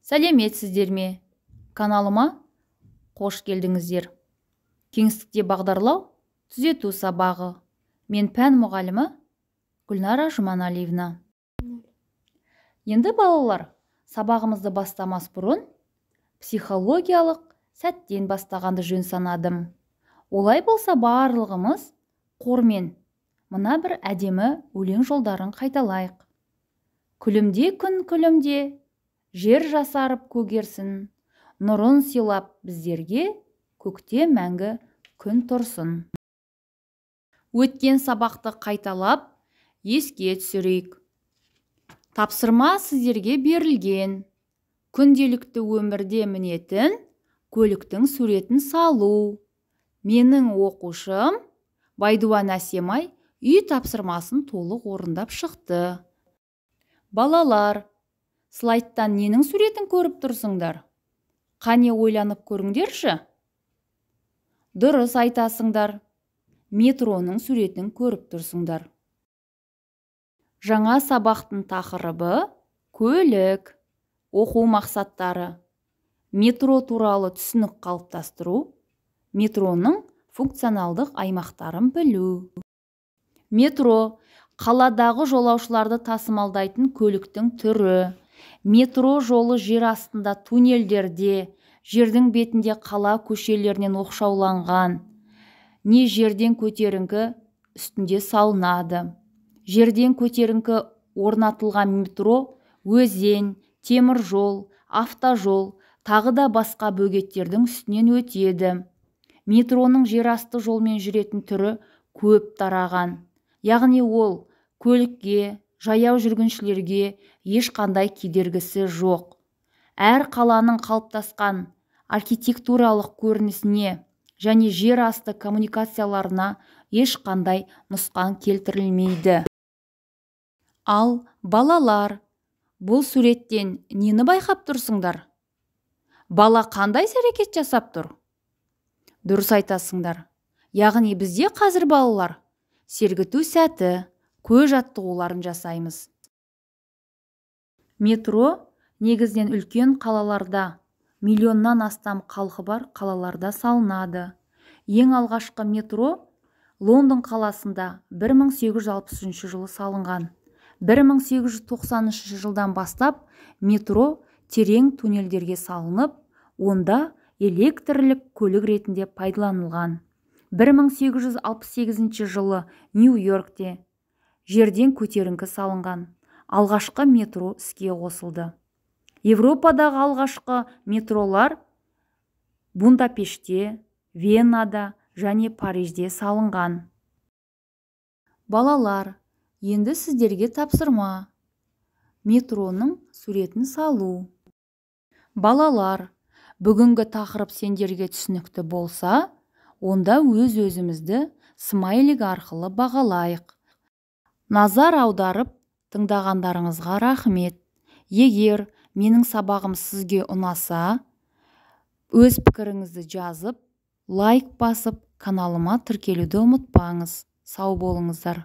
Сәлеметсіздер ме? Каналыма қош келдіңіздер. Кеңістікте бағдарлау түзету сабағы. Мен пән мұғалімі Гүлнара Жұманалиевна. Енді, балалар, сабағымызды бастамас бұрын психологиялық сәттен бастағанды жөн санадым. Олай болса, барлығымыз хормен мына бір әдемі өлең жолдарын қайталайық. Күлімде күн, күлімде, жер жасарып көгерсін, нұрын сыйлап біздерге көкте мәңгі күн тұрсын. Өткен сабақты қайталап, еске түсірейік. Тапсырма сіздерге берілген. Күнделікті өмірде мінетін көліктің суретін салу. Менің оқушым Байдуан Әсемай үй тапсырмасын толық орындап шықты. Балалар, слайдтан ненің суретін көріп тұрсыңдар? Қане, ойланып көріңдерші. Дұрыс айтасыңдар. Метроның суретін көріп тұрсыңдар. Жаңа сабақтың тақырыбы: көлік. Оқу мақсаттары: метро туралы түсінік қалыптастыру, метроның функционалдық аймақтарын білу. Метро – қаладағы жолаушыларды тасымалдайтын көліктің түрі. Метро жолы жер астында туннельдерде, жердің бетінде қала көшелерінен оқшауланған не жерден көтеріңкі үстінде салынады. Жерден көтеріңкі орнатылған метро өзен, темір жол, автожол, тағы да басқа бөгеттердің үстінен өтеді. Метроның жерасты жолмен жүретін түрі көп тараған, яғни ол көлікке, жаяу жүргіншілерге ешқандай кедергісі жоқ. Әр қаланың қалыптасқан архитектуралық көрінісіне және жер асты коммуникацияларына ешқандай нұқсан келтірілмейді. Ал, балалар, бұл суреттен нені байқап тұрсыңдар? Бала қандай іс әрекет жасап тұр? Дұрыс айтасыңдар. Яғни бізде қазір, балалар, сергіту сәті, көз жаттығуларын жасаймыз. Метро негізінен үлкен қалаларда, миллионнан астам халқы бар қалаларда салынады. Ең алғашқы метро Лондон қаласында 1863 жылы салынған. 1890 жылдан бастап метро терең туннельдерге салынып, онда электрлік көлік ретінде пайдаланылған. 1868 жылы Нью-Йоркте жерден көтеріңкі салынған алғашқы метро іске қосылды. Европадағы алғашқы метролар Будапештте, Венада және Парижде салынған. Балалар, енді сіздерге тапсырма: метроның суретін салу. Балалар, бүгінгі тақырып сендерге түсінікті болса, онда өз өзімізді смайлик арқылы бағалайық. Назар аударып тыңдағандарыңызға рахмет. Егер менің сабағым сізге ұнаса, өз пікіріңізді жазып, лайк басып, каналыма тіркелуді ұмытпаңыз. Сау болыңыздар.